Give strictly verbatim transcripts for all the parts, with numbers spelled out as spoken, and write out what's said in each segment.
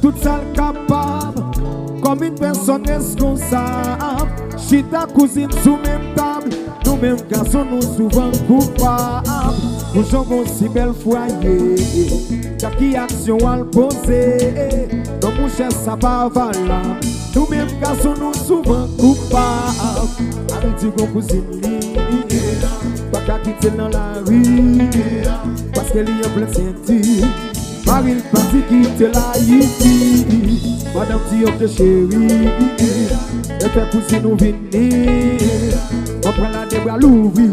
Tout sa l kapab, kòm yon pèsòn reskonsab. Chita kouzin sou menm tab, nou menm gason nou souvan koupab. Pou jan gon si bèl fwaye, gad ki aksyon al poze. Non mouchè sa pa valab, nou menm gason nou souvan koupab. Al di gon kouzin li, pa ka kite l nan lari, paske li an plen senti. Mari l pati kite l Ayiti. Madanm di ok cheri, e fè kouzin ou vini. Mwen pran la de bra louvri,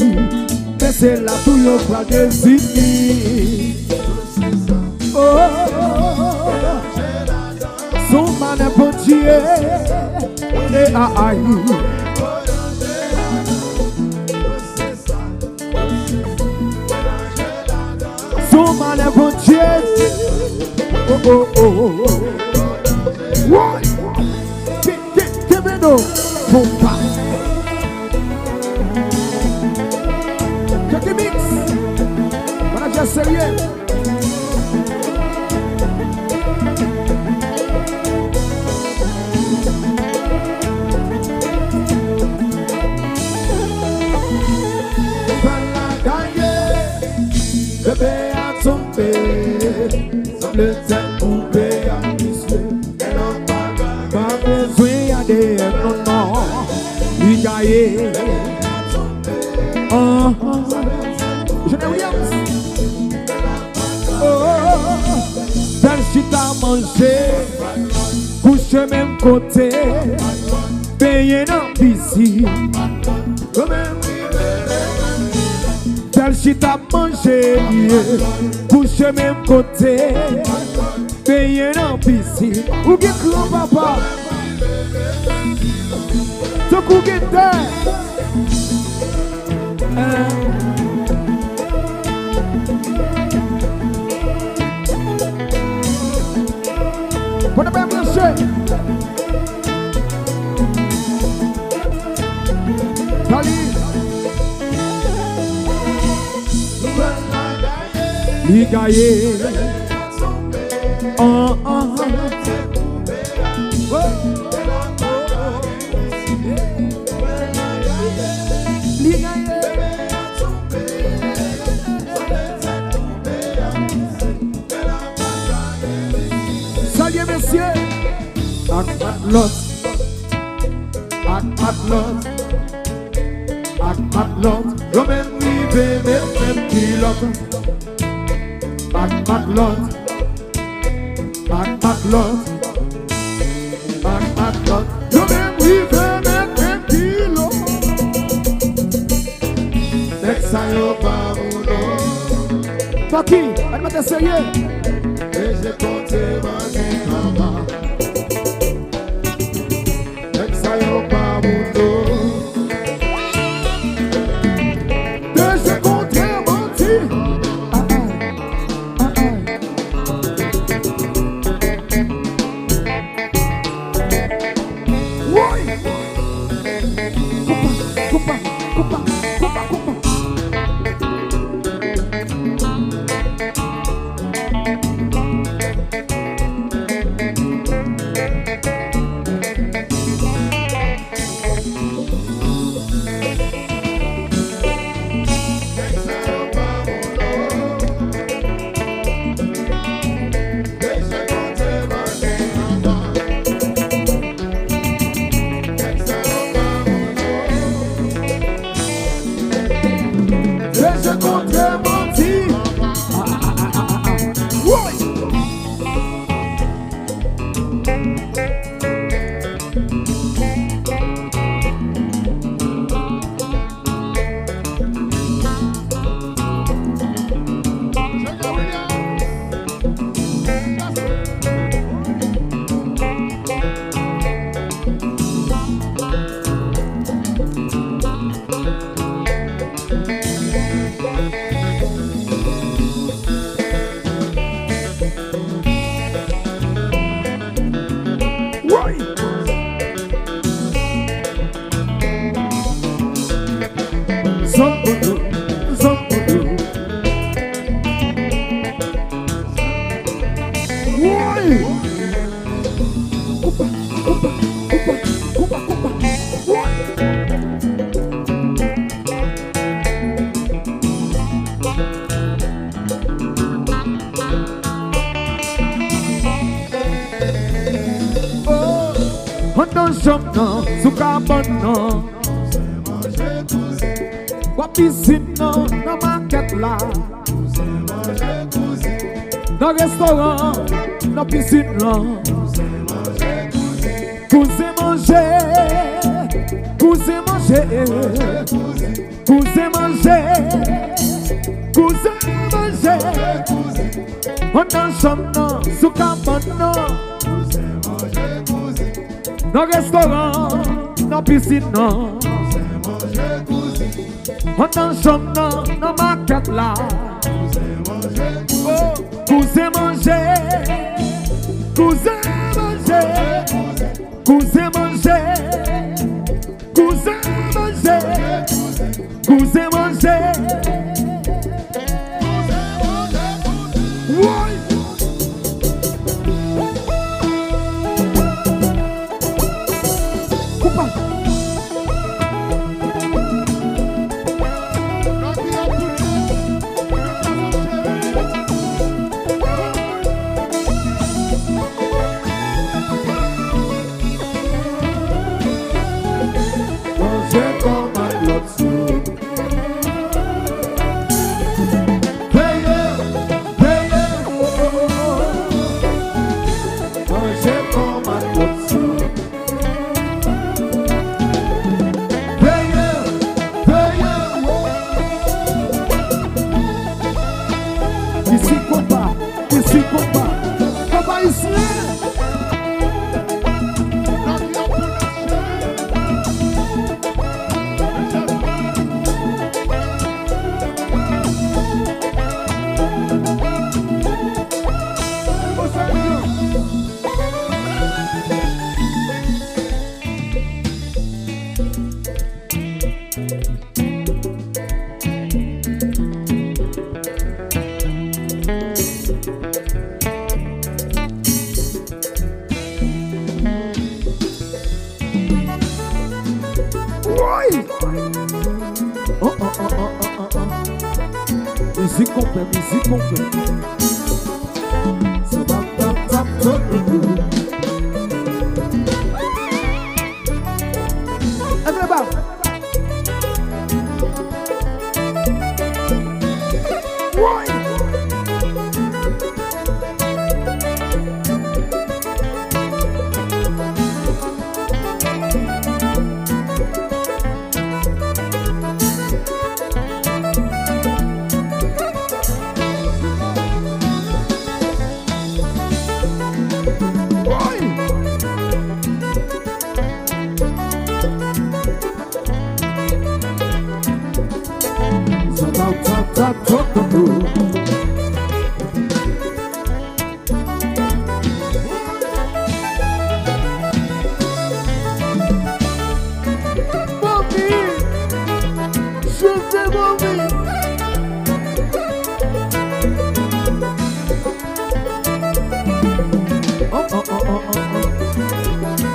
men se la tou yo pral dezini. Oh, son manèv Bondye, e a ay. Son manèv Bondye. Oh, oh, oh, oh. Woy! Ke, ke, ke beno. Konpa. Jackie Mix. Manadjè serye. Nouvèl la gaye, bebe a tonbe, sanble tèt koupe a misye, e lòt bagay. Pa bezwen A D N non, non, li gaye. Ah, ah. Junior Williams. Oh, bèl chita manje, kouche menm kote, benyen nan pisin. Bèl chita manje, kouche menm kote, benyen nan pisin. Ou gen kran papa. Tankou gen tè. Kote pa branche. Tali. Li gaye. Ah, ah. Oh. Li gaye. Salye mesye. Ak matlòt. Ak matlòt. Ak matlòt. Yo menm rive met menm kilòt. Ak matlòt. Ak matlòt. Ak matlòt. Yo menm rive met menm kilòt. Nèg sa yo pa moun non. Fòki, animatè serye. Deje kontre bandi anba. Nèg sa yo pa moun non. Deje kontre bandi. Ah, ah. Ah, ah. Woy! Koupa, koupa, koupa, koupa, koupa. Deje kontre bandi. Woy! Woy! Zangodo, zangodo. Woy! chanm nan, sou kabann nan. W ap vizit nan, nan makèt la. Nan restoran, nan pisin lan. Kouzen manje, kouzen manje. Kouzen manje, kouzen manje. Anndan chanm nan, sou kabann nan. Nan restoran, nan pisin nan. Anndan chanm nan, nan makèt la. Oh, kouzen manje, kouzen manje. Kouzen manje, kouzen manje, kouzen manje. Woy! Koupa! Manje kòm ak lòt sou. Veye, veye, oh, oh, oh. Manje kòm ak lòt sou. Veye, veye, oh. Isi konpa, isi konpa. Konpa isi. Woy! Oh, oh, oh, oh, oh, oh, oh. Mizik konpè, mizik konpè. Sa tap, tap, tap, tap, tap. Leve ba. Woy! Woy! Mami, je veux mami. Oh, oh, oh, oh, oh, oh.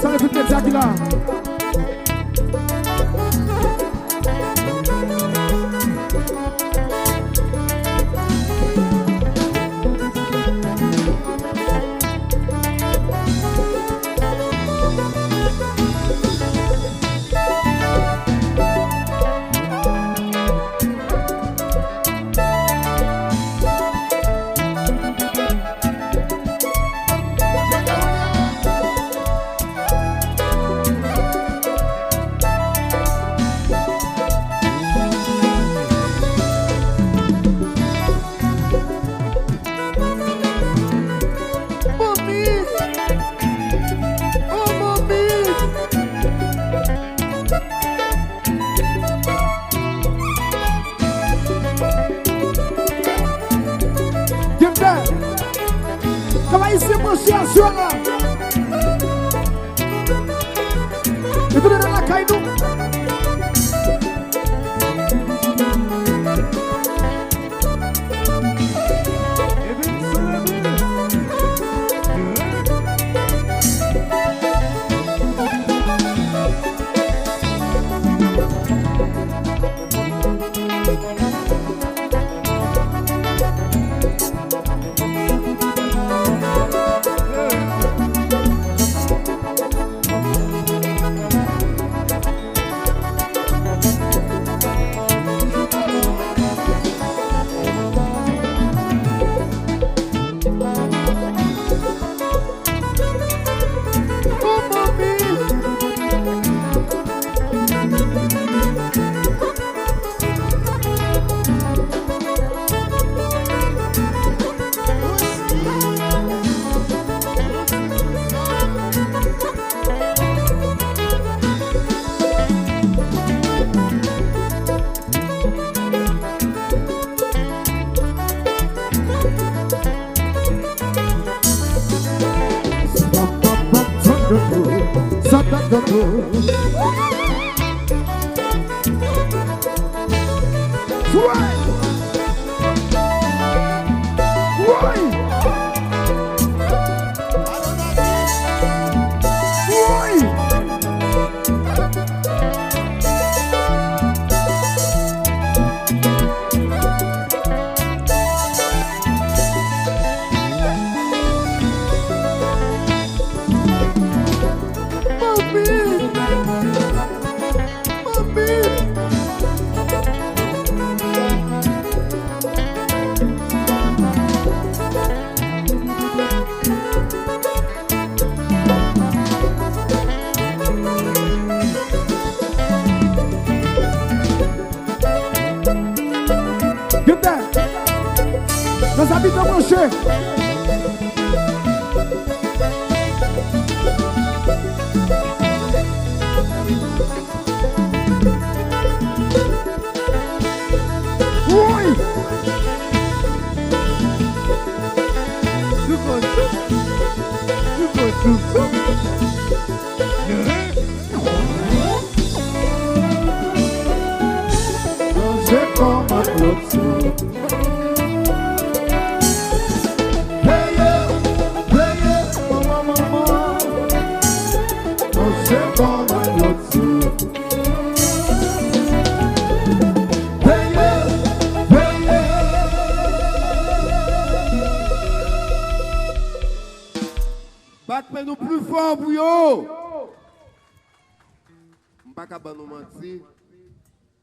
Salye tout medya ki la. Ayisyen branche aswè la. Epi nou nan lakay nou. Gade! Nos abitan branche! Woy! Manje kòman lòt sou. Veye, veye, manman, manman. Manje kòman lòt sou. Veye, veye. Bat men nou pli fò pou yo. M pa ka ban nou manti,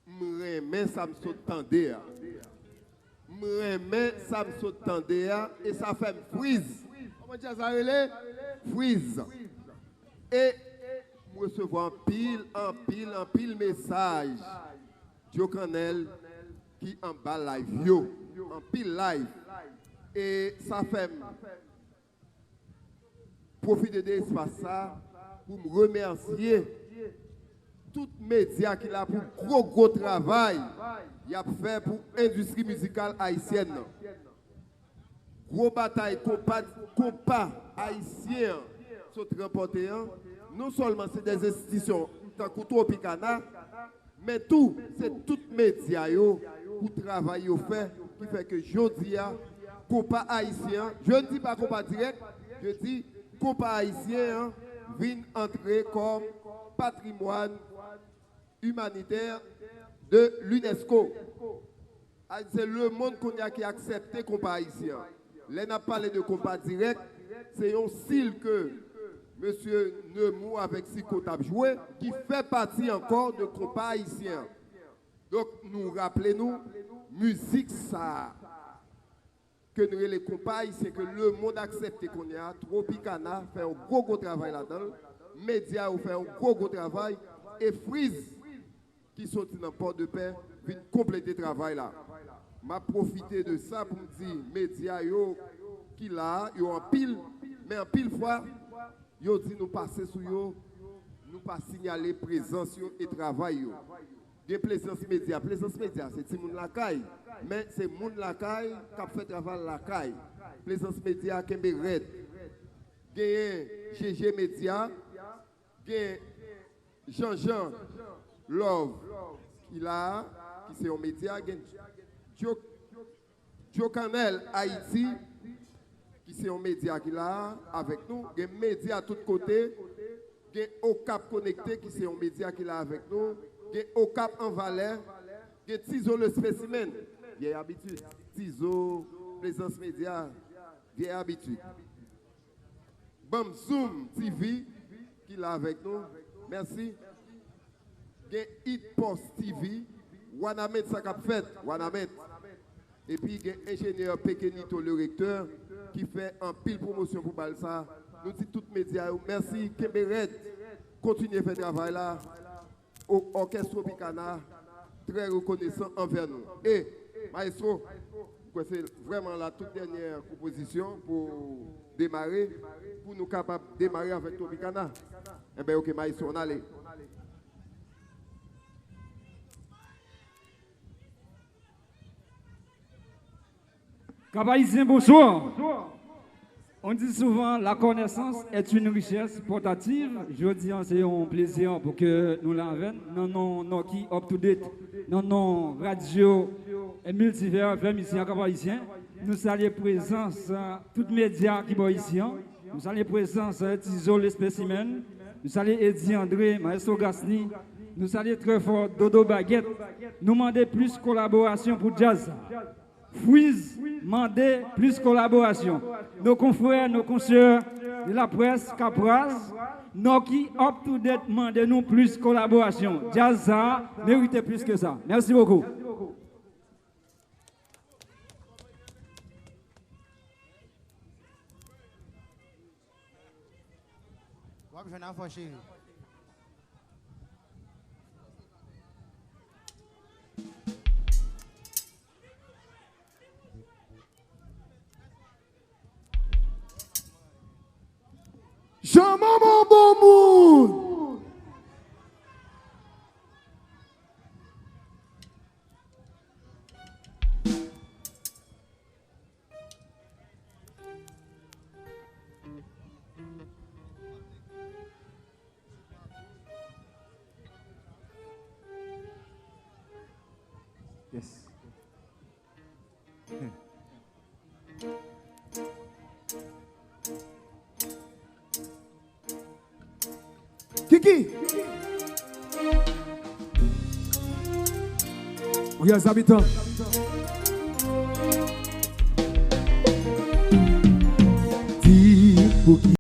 m renmen sa m sot tande a. M renmen sa m sot tande a, e sa fè m friz. Kòman djaz la rele? Friz. E m resevwa anpil, anpil, anpil mesaj Djo Kannèl ki anba live yo. Anpil live. E sa fè m pwofite de espas sa pou m remèsye tout medya ki la pou gwo, gwo travay y ap fè pou endistri mizikal ayisyèn nan. Gwo batay konpa, konpa ayisyen an sot ranpòte an, non sèlman se de enstitisyon tankou Tropicana, men tou, se tout medya yo pou travay yo fè, ki fè ke jodi a, konpa ayisyen an, je ne dis pas konpa dirèk, je dis konpa ayisyen an vin antre kòm patrimwàn imanitè de l'UNESCO. A, se lemonn kounye a ki aksepte konpa ayisyen an. Lè n ap pale de konpa dirèk, se yon stil ke mesye Nemours avèk Siko t ap jwe, ki fè pati ankò de konpa ayisyen an. Donk, nou raple nou, mizik sa a, ke nou rele konpa ayisyen, ke lemonn aksepte kounye a, Tropicana fè yon gwo, gwo travay ladan l, medya yo fè yon gwo, gwo travay, e Friz, ki soti nan Pòdepè, vin konplete travay la. M ap pwofite de sa pou m di medya yo ki la a, yo anpil, men anpil fwa, yo di nou pase sou yo, nou pa siyale prezans yo e travay yo. Gen Plezans Medya. Plezans Medya, se timoun lakay, men se moun lakay k ap fè travay lakay. Plezans Medya, kenbe rèd. Genyen G G Medya, gen Jean Jean Love ki la a, ki se yon medya, gen Djo, Djo Kanèl Ayiti, ki se yon medya ki la a avèk nou, gen Medya Tout Kote, gen Okap Konekte, ki se yon medya ki la avèk nou, gen Okap an Valè, gen Tizo le Spécimen, vyèy abitid, Tizo, Plezans Medya, vyèy abitid. Banm Zoom T V ki la avèk nou. Mèsi. Gen It Post T V, Wanament sa k ap fèt, Wanament. Epi gen enjenyè Pekenito le Recteur ki fè anpil pwomosyon pou bal sa. Nou di tout medya yo mèsi, kenbe rèd, kontinye fè travay la. O-, Òkès Tropicana trè rekonesan anvè nou. E, maestro, m kwè se vrèman la tout dènyè konpozisyon pou demare, pou nou kapab demare avèk Tropicana. Enben, oke, maestro, ann ale. Cap-Haïtien, bonsoir. On dit souvent, la connaissance est une richesse portative. Jodi a, se yon plezi pou ke nou la avè n, nan non Nòki Up to Date, nan non Radyo Miltivè Fm isi a Cap-Haïtien. Nou salye prezans, eh, tout medya ki bò isi a. Nou salye prezans, eh, Tizo le Spécimen. Nou salye Eddy André, Maestro Gasny. Nou salye trè fò Dodo Baguette. Nou mande plis kolaborasyon pou djaz sa. Freeze mande plis kolaborasyon. Nos confrères, nos consoeurs de la presse, Kapraz, Nòki Up to Date mande nou plis kolaborasyon. Djaz sa merite plis ke sa. Mèsi bokou. W ap jwenn afò, cheri. Jan manman bon moun. Yes. Kiki. Riyaz Abitan. Di pou ki